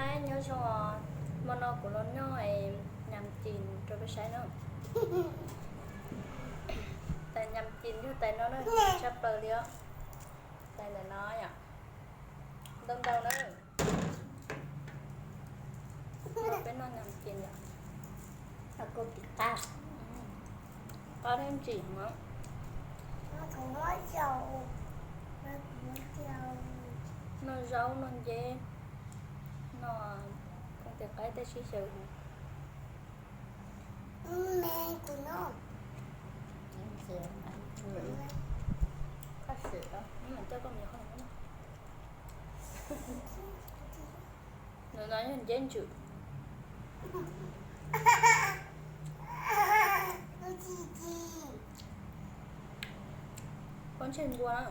Nyob zoo, hmo no kuv los noj nyam cim rau peb saib na. Tais nyam cim yog tais no na, tshaj plaws li os. Tais ntawm no yom, ntau ntau na. Peb noj nyam cim yom. Qab thiab ntsim heev. Noj zaub noj nceb, noj koos tis qaib tej sib xyaw. Ntawm no yog nceb ntswm. Pob ntseg npua na.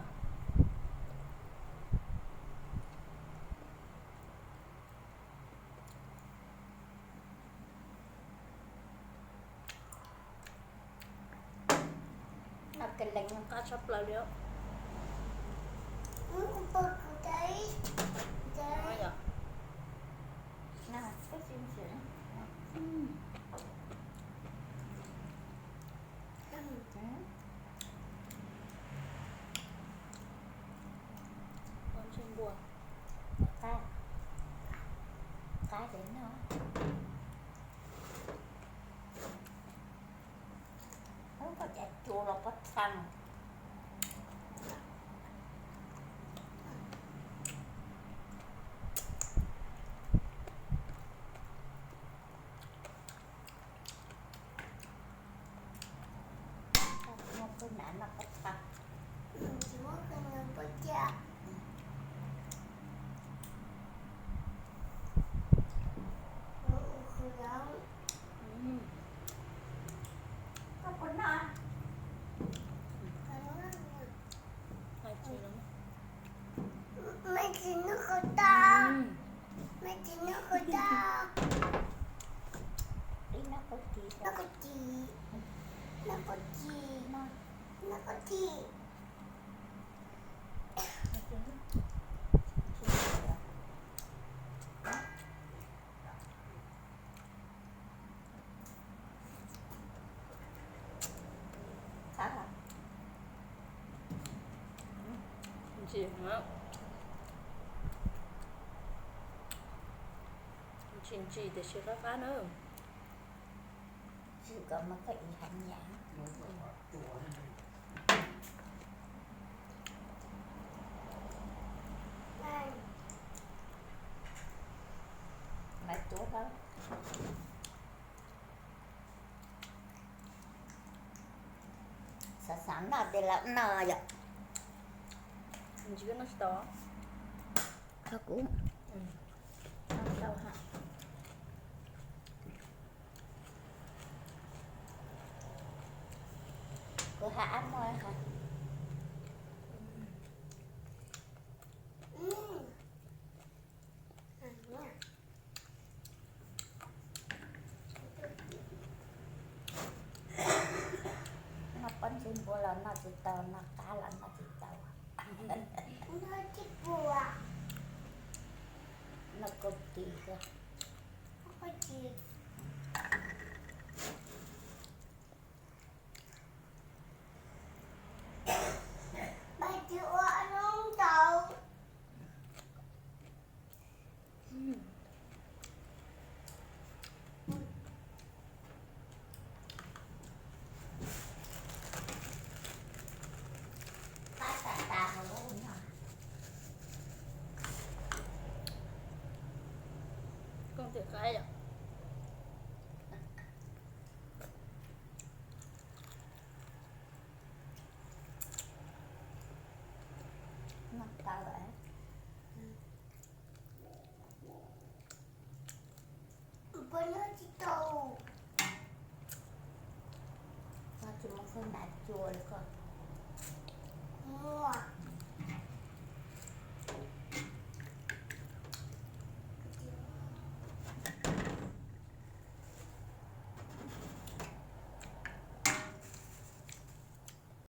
Qab tshaj plaws li. Pob ntseg npua, qab, qab ces noj. Koj cas cua los pob txha. Muab kawg na noj pob txha. Tsis muab kawg na pob txha. Koj puas noj? Maiv tsis noj qhov tag. Maiv tsis noj qhov tag. Noj qhov tsis. Noj qhov tsis. Noj qhov tsis. Ntsim, ntsim ntsim tiam sis qab qab na. Ntsim kom mas koj ib hais nyiam. Mas tuav hlo. Xav xav noj ces los noj yom. Nws tsis noj tsis tau. Kho kuv. Noj tau ha. Kuv ha ab muag ha. Noj pob ntseg npua los noj tsis tau, noj qab los noj tsis tau. Noj kaus tis. Koj tias qaib yom. Noj tau lawm. Puas noj tsis tau? Koj tsis muaj khaub ncaws cua li.